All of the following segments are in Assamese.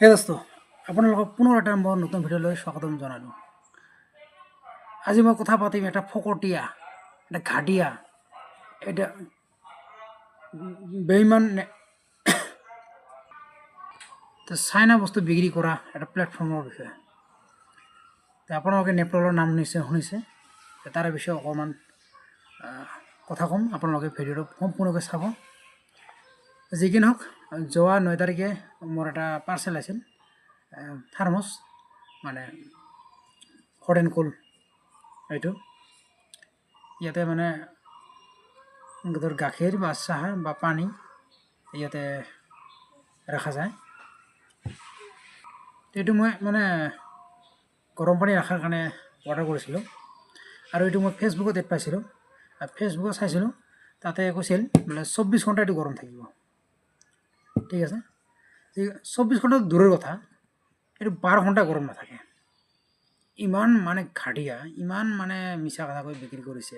হে দোস্ত, আপোনালোকক পুনৰ এটা মোৰ নতুন ভিডিঅ'লৈ স্বাগতম জনালোঁ। আজি মই কথা পাতিম এটা ফকটীয়া, এটা ঘাটিয়া, এটা বেইমান চাইনা বস্তু বিক্ৰী কৰা এটা প্লেটফৰ্মৰ বিষয়ে। তে আপোনালোকে নেপটলৰ নাম নিশ্চয় শুনিছে। তে তাৰে বিষয়ে অকণমান কথা ক'ম। আপোনালোকে ভিডিঅ'টো সম্পূৰ্ণকৈ চাব। যি কি নহওক, যোৱা 9 তাৰিখে মোৰ এটা পাৰ্চেল আছিল, থাৰ্মছ, মানে হট এণ্ড কুল। এইটো ইয়াতে মানে ধৰ গাখীৰ বা চাহ বা পানী ইয়াতে ৰখা যায়। এইটো মই মানে গৰম পানী ৰখাৰ কাৰণে অৰ্ডাৰ কৰিছিলোঁ আৰু এইটো মই ফেচবুকত এড পাইছিলোঁ। ফেচবুকত চাইছিলোঁ, তাতে কৈছিল বোলে 24 ঘণ্টা এইটো গৰম থাকিব। ঠিক আছে, 24 ঘণ্টা দূৰৰ কথা, এইটো 12 ঘণ্টা গৰম নাথাকে। ইমান মানে ঘাটিয়া, ইমান মানে মিছা কথা কৈ বিক্ৰী কৰিছে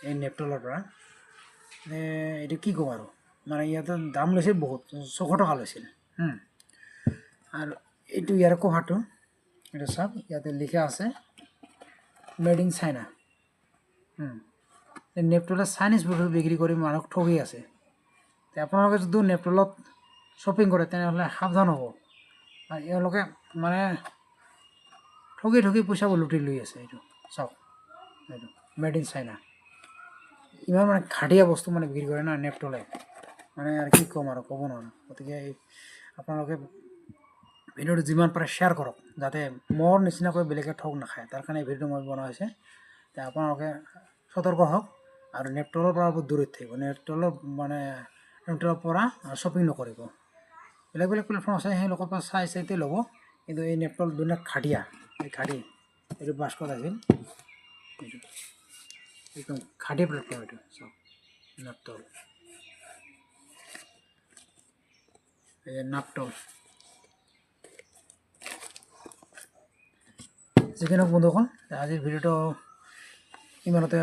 এই নেপটলৰ পৰা। এইটো কি ক'ম আৰু, মানে ইয়াতে দাম লৈছিল বহুত, 600 টকা লৈছিল। আৰু এইটো ইয়াৰ কভাৰটো, এইটো চাওক, ইয়াতে লিখা আছে মেড ইন চাইনা। নেপটলে চাইনিজ বস্তু বিক্ৰী কৰি মানুহক ঠগি আছে। তে আপোনালোকে যদি নেপটলত শ্বপিং কৰে, তেনেহ'লে সাৱধান হ'ব। এওঁলোকে মানে ঠগি ঠগি পইচাবোৰ লুটি লৈ আছে। এইটো চাওক, এইটো মেড ইন চাইনা। ইমান মানে ঘাটিয়া বস্তু মানে বিক্ৰী কৰে না নেপটলে, মানে আৰু কি ক'ম আৰু, ক'ব নোৱাৰোঁ। গতিকে এই আপোনালোকে ভিডিঅ'টো যিমান পাৰে শ্বেয়াৰ কৰক, যাতে মোৰ নিচিনাকৈ বেলেগে ঠগ নাখায়। তাৰ কাৰণে এই ভিডিঅ'টো মই বনোৱা হৈছে। তে আপোনালোকে সতৰ্ক হওক আৰু নেপটলৰ পৰা বহুত দূৰত থাকিব। নেপটলৰ মানে নেপটলৰ পৰা শ্বপিং নকৰিব। বেলেগ বেলেগ প্লেটফৰ্ম আছে, সেইলোকৰ পৰা চাই চাইতে ল'ব। কিন্তু এই নেপটল দুনীয়া ঘাটিয়া। এই ঘাটি এইটো বাস্কত আছিল, এইটো একদম ঘাটি প্লেটফৰ্ম। এইটো চাওক, নাপটল, এই নাপটল। যি কি নহওক বন্ধুসকল, আজিৰ ভিডিঅ'টো ইমানতে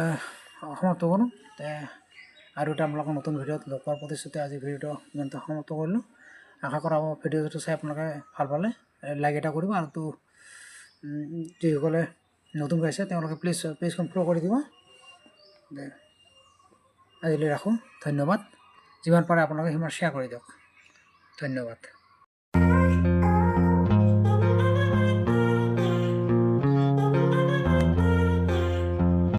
সমাপ্ত কৰোঁ। তে আৰু এটা আপোনালোকৰ নতুন ভিডিঅ'ত লগ পোৱাৰ প্ৰতিশ্ৰুতি আজিৰ ভিডিঅ'টো ইমানতে সমাপ্ত কৰিলোঁ। আশা কৰা ভিডিঅ'টো চাই আপোনালোকে ভাল পালে লাইক এটা কৰিব আৰু তো যিসকলে নতুনকৈ আহিছে, তেওঁলোকে প্লিজ পেজখন ফ'ল' কৰি দিব। আজিলৈ ৰাখোঁ, ধন্যবাদ। যিমান পাৰে আপোনালোকে সিমান শ্বেয়াৰ কৰি দিয়ক। ধন্যবাদ।